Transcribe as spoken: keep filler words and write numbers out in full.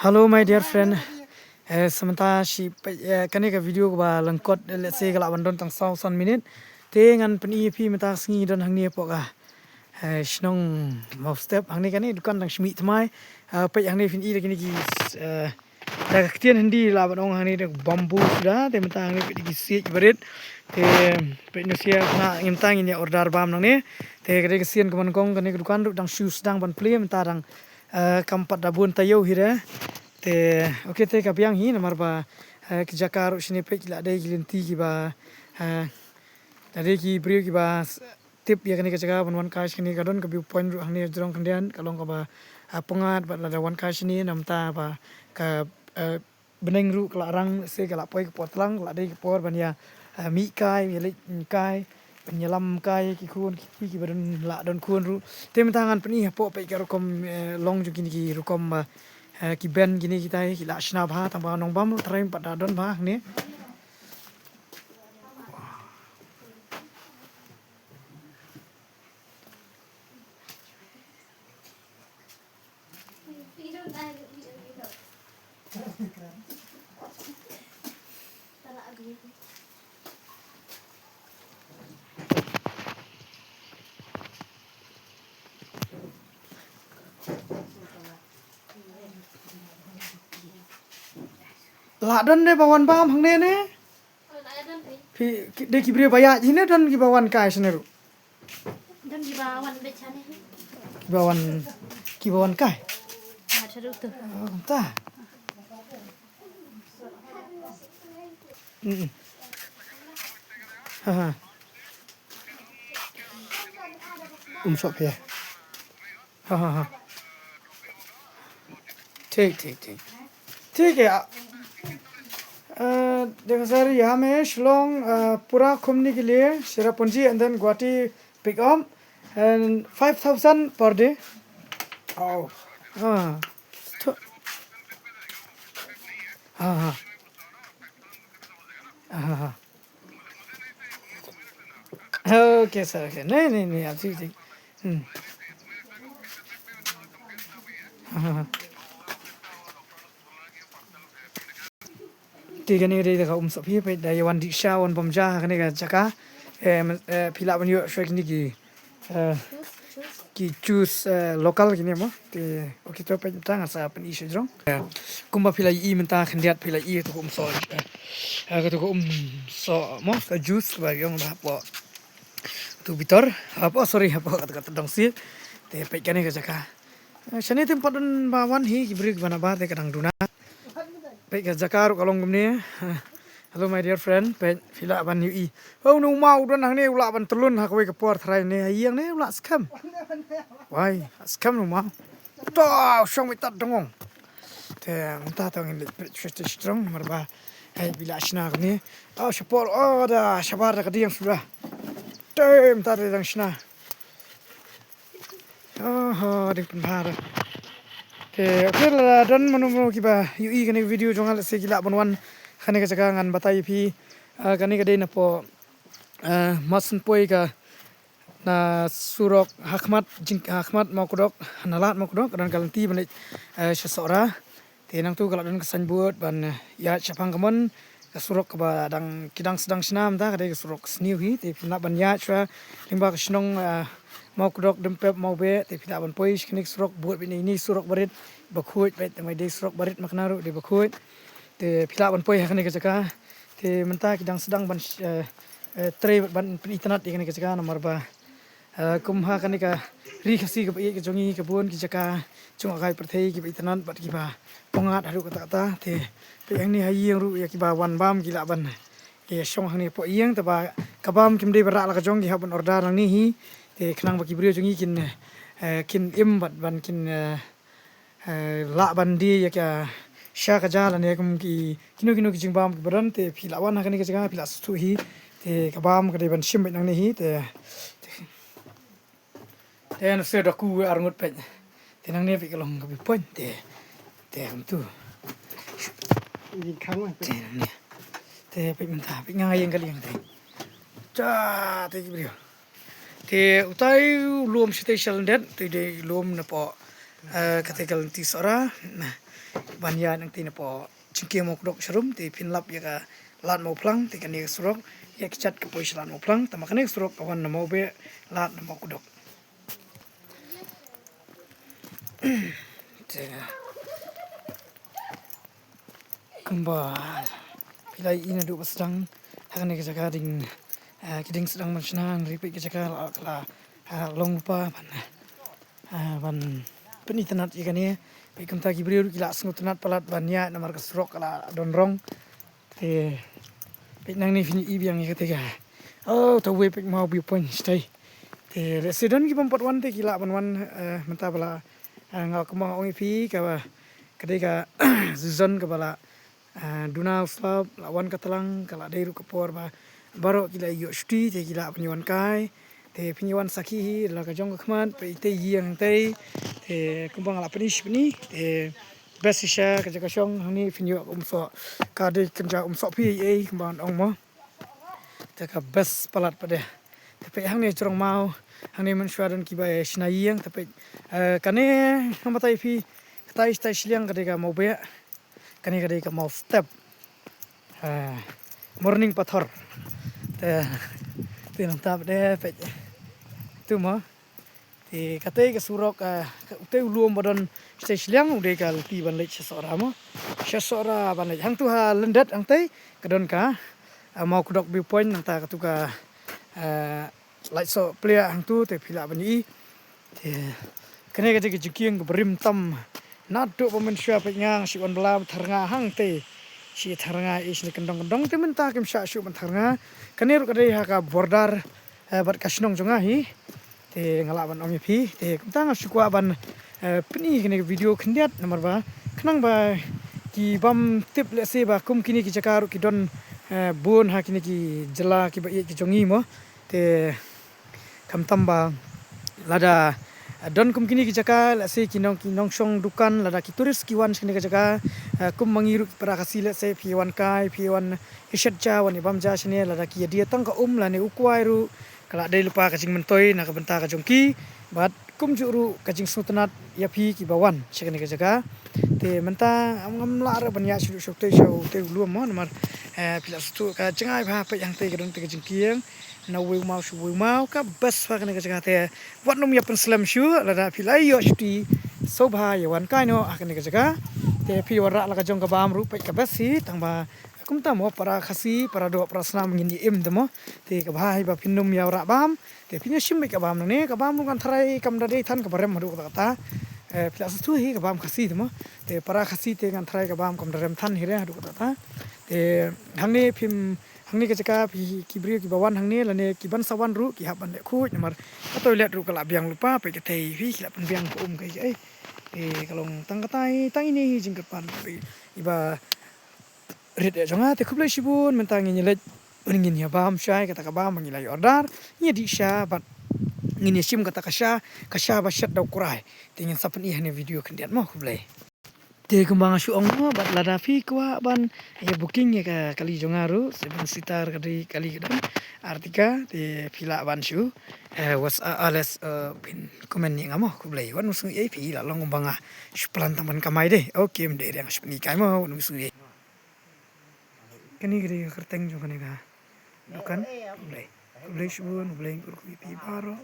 Hello my dear friend. Eh, sa mynta shi peit, eh, kane ka video kaba lyngkot, eh, let's say ka lah ban don tang saw san minit. Te ngan pyni ïa phi mynta ka sngi don hangne hapoh ka, eh, shnong Mawstep, hangne kane dukan dang shmih thymmai. Eh, peit hangne phin i da kine ki, eh, da ka ktien Hindi lah ban ong hangne da bamboo suda. Te mynta hangne peit ki siej barit. Te peit nusya na ngin tang ngin ïa order bam nangne. Te ka dei ka sien kaba nyngkong kane ka dukan ruh dang shu sdang ban plie mynta dang, eh, kam pat da bun taïew hi re. Te, okay, te ka biang hi namar ba, eh, ki jaka ruh shane peit ki la dei ki lynti kiba, eh, la dei ki briew kiba s-, tip ïa kane ka jaka ban wan kai shane, ka don ka view point ruh hangne jrong khyndiat ka long kaba, eh, pyngngad bad lada wan kai shane namar ba ka, eh, bneng ruh ka la rang, se ka la poi ka por tlang, ka la dei ka por ban ïa, eh, mih kai, ïa leit kai, ban ïalam kai ki khun ki kti kiba don, la don khun ruh. Te mynta ngan pyni hapoh peit ka rukom, eh, long jong kine ki rukom, eh, eh, ki ben kine kitai ki la shna bha tang ba nongbam ruh tharai pat da don bha hangne. La don de ba wan bam hangne ne? Phi, ki, de ki briew ba ïaid hi ne don kiba wan kai shane ruh? Don kiba wan beit shane. Kiba wan, kiba wan kai. Ah, shaduh tu. Oh, ta. Mm. Ha, ha. Um sop ya. हाँ, हाँ, हाँ। ठीक, ठीक, ठीक। ठीक है, आ, अ, देखो सर, यहाँ में शिलोंग, अ, पूरा घूमने के लिए चेरापूंजी and then गुवाहाटी pick up and five thousand per day। ओ। हाँ। तो, हाँ, हाँ। हाँ, हाँ। ओके सर, ओके। नहीं, नहीं, नहीं, आप ठीक, ठीक। हम्म। हाँ, हाँ, हाँ। Te kane ka dei da ka um sop hi, peit da ïa wan dih sha, wan bam ja ha kane ka jaka. Eh, phi lah ban ïoh shuwa kine ki, eh, ki juice, eh, local kine mo. Te, okay, to peit mynta ngan sa pyni sha jrong. Eh, kumba phi la ïohi mynta khyndiat phi la ïohi kato ka um sop, eh, eh, kato ka um sop mo, ka juice kaba ïong da hapoh tu bitor, hapoh, sorry, hapoh kato, kato dong si. Te peit kane ka jaka. Eh, shane te ym pat don ba wan hi ki briew kiba nabar te ka dang duna. Peit ka jaka ruh ka long kumne. Hello my dear friend, peit phi lah ban ïohi. Oh, une u maw u don hangne u lah ban tylun ha kawei ka por tharai ne ha ïing ne u lah skhem. Wai, skhem une u maw. To, u shong beit tad dong ong. Te mynta to ngin leit peit shuwa shuwa shuwa namar ba, hei, phi lah shna kumne. Oh, shapoh, oh, da shabar da ka dieng suda. Te mynta te dang shna. Oho, dei pynbha. Te, okay, lada don mano mano kiba ïohi kane ka video jong nga, lehse ki lah ban wan kane ka jaka, ngan batai ïa phi. Ah, kane ka dei napoh, ah, Masanpoi ka na surok hakhmat jing, hakhmat Mawkdok, na lad Mawkdok, ka don ka lynti ban leit, ah, sha Sohra. Te nangtu ka la don ka signboard ban, eh, ïaid shaphang ka mon ka surok kaba dang, ki dang sdang shna mynta ka dei ka surok sniew hi, te phi lah ban ïaid shuwa lyngba ka shnong, eh, Mawkdok, Dympep, Mawbeh, te phi lah ban poi sha kane ka surok, bud beit ine i surok barit, ba khuid beit, te ma i dei surok barit ma kane ruh dei ba khuid. Te phi lah ban poi ha kane ka jaka. Te mynta ki dang sdang ban, eh, eh, trei ban pynitynnad ïa kane ka jaka namar ba Eh, kum ha kane ka ri Khasi kaba ïeit ka jong ngi, ka bun ki jaka jngohkai pyrthei kiba itynnad bad kiba pyngngad haduh katta katta, te peit hangne ha ïing ruh ïa kiba wan bam ki lah ban ïa shong hangne hapoh ïing, te ba ka bam kim dei ban rah la ka jong, ki hap ban order nangne hi, te khnang ba ki briew jong ngi kin, eh, kin im bad ban kin, eh, eh, lah ban die ïa ka sha ka ja lane kum ki kino kino ki jingbam kiba don, te phi lah wan ha kane ka jaka phi lah sngewthuh hi, te ka bam ka dei ban shim beit nangne hi, te, te, te nusur da ku ar ngut peit, te nangne peit ka long ka view point, te, te kumtu. Ïing kham, eh. Te nangne. Te peit mynta peit nga nga ïeng ka liang te. Cha te ki briew. Te utai u lum shatei sha lyndet, te dei lum napoh, eh, katei ka lynti Sohra. Nah. ban ïaid nangta napoh jingkieng Mawkdok sharum, te phin lap ïa ka Lad Mawphlang, te kane ka surok ïa ka jait ka poi sha Lad Mawphlang, tangba kane ka surok ka wan na Mawbeh Lad na Mawkdok. Te kumba phi la ïohi naduh ba sdang ha kane ka jaka ding, eh, ki ding sdang ban shna, hynrei peit ka jaka la, la, eh, long lypa ban, eh, ban pynitynnad ïa kane. Peit kumta ki briew ruh ki la sngewtynnad palat ban ïaid namar ka surok ka la don rong. Te peit nangne phin ïohi biang ïa kata ka, oh, uta uwei peit Maw View Point shatei. Te lehse don ki bym pat wan te ki lah ban wan, eh, mynta ba la, eh, nga kumba nga ong ïa phi kaba ka dei ka season kaba la, eh, duna u slap, la wan ka tlang, ka la dei ruh ka por ba baroh ki la ïoh shuti te ki lah ban ïa wan kai. Te phin ïa wan sakhi hi la ka jong ka khmat, peit tei ïing tei. Te kumba nga la pyni shi pyni, te best shisha ka jaka shong hangne, phin ïoh ka umsoh, ka dei kynja umsoh phi ei ei kumba nga ong mo. Te ka best palat pat de. Te peit hangne jrong maw, hangne mynshuwa don kiba shna ïing, te peit, eh, kane nga batai phi, katai shatai shiliang ka dei ka Mawbeh, kane ka dei ka Mawstep. Eh, Morning Pathor. Te, te nangta pat de peit. Tu mo. Te katei ka surok, ah, ka, utei u lum ba don shatei shiliang u dei ka lynti ban leit sha Sohra mo. Sha Sohra ban leit hangtu ha lyndet hangtei ka don ka, ah, Mawkdok View Point, nangta katu ka, ah, Laitsohpliah hangtu te phi lah ban ïohi. Te kane ka dei ka jingkieng kaba rim tam. Naduh ba mynshuwa peit nga shu wan bylla ba tharnga hangtei. Shi tharnga, eh, shane kyndong kyndong te mynta kim shah shuh ban tharnga. Kane ruh ka dei ha ka border, eh, bad ka shnong jong nga hi. Te nga lah ban ong ïa phi, te kumta nga shu kwah ban, eh, pyni kane ka video khyndiat namar ba khnang ba ki bym tip lehse ba kum kine ki jaka ruh ki don, eh, bun ha kine ki jylla kiba ïeit ki jong ngi mo. Te khamtam ba lada, eh, don kum kine ki jaka, lehse ki nong, ki nongshong dukan, lada ki tourist ki wan sha kine ki jaka, eh, kum ma ngi ruh ki para Khasi, lehse phi wan kai, phi wan ïashet ja, wan ïabam ja shane, lada ki ïadie tang ka um lane u kwai ruh, ka la dei lypa ka jingmyntoi na ka bynta ka jong ki, bad kumjuh ruh ka jingsngewtynnad ïa phi kiba wan sha kane ka jaka. Te mynta ngam, ngam lah ruh ban ïaid shuh shuh te sha utei u lum mo, namar, eh, phi lah sngewthuh ka jngai bha, peit hangtei ka don te ka jingkieng. Na uwei u maw sha uwei u maw, ka best bha kane ka jaka te. Wat nym ïa pynslem shuh, lada phi la ïoh shuti sngewbha ïa wan kai noh ha kane ka jaka. Te phi wanrah la ka jong ka bam ruh, peit ka best hi, tangba kumta mo, para Khasi, para doh, para snam ngin ïa im te mo. Te kaba bha hi ba phin nym ïa wanrah bam. Te phin ïa shim beit ka bam nangne, ka bam ruh ngan tharai kam da dei than kaba rem haduh katta katta. Eh, phi lah sngewthuh hi ka bam Khasi te mo. Te para Khasi te ngan tharai ka bam kam da rem than hi re haduh katta katta. Te hangne phim, hangne ka jaka phi, ki briew kiba wan hangne lane ki ban sa wan ruh ki hap ban leh khuid namar ka toilet ruh ka la biang lypa, peit katei phi, ki la pynbiang ka um kaei kaei. Te ka long tang katai, tang ine hi jingkyrpad iba rit ïa jong nga. Te khublei shibun, mynta ngin ïa leit, ngin ïa bam shai kata ka bam ba ngi la ïa order, ngin ïa dih sha bad ngin ïa shim kata ka sha, ka sha ba shet da u krai. Te ngin sa pyni ha kane video khyndiat mo, khublei. Te kumba nga shu ong mo, bad lada phi kwah ban ïa booking ïa ka kali jong nga ruh, seven seater ka dei kali ka don Ertiga, te phi lah ban shu, eh, WhatsApp, ah, les, eh, phin comment ïa nga mo, khublei. Wat nym sngewieit, phi la long kumba nga shu plan tang ban kamai de. Okay, ym dei re, nga shu pyni kai mo, wat nym sngewieit. Kane ka dei ka kyrteng jong kane ka dukan. Khublei. Khublei shibun, U Blei un kyrkhu ïa phi baroh.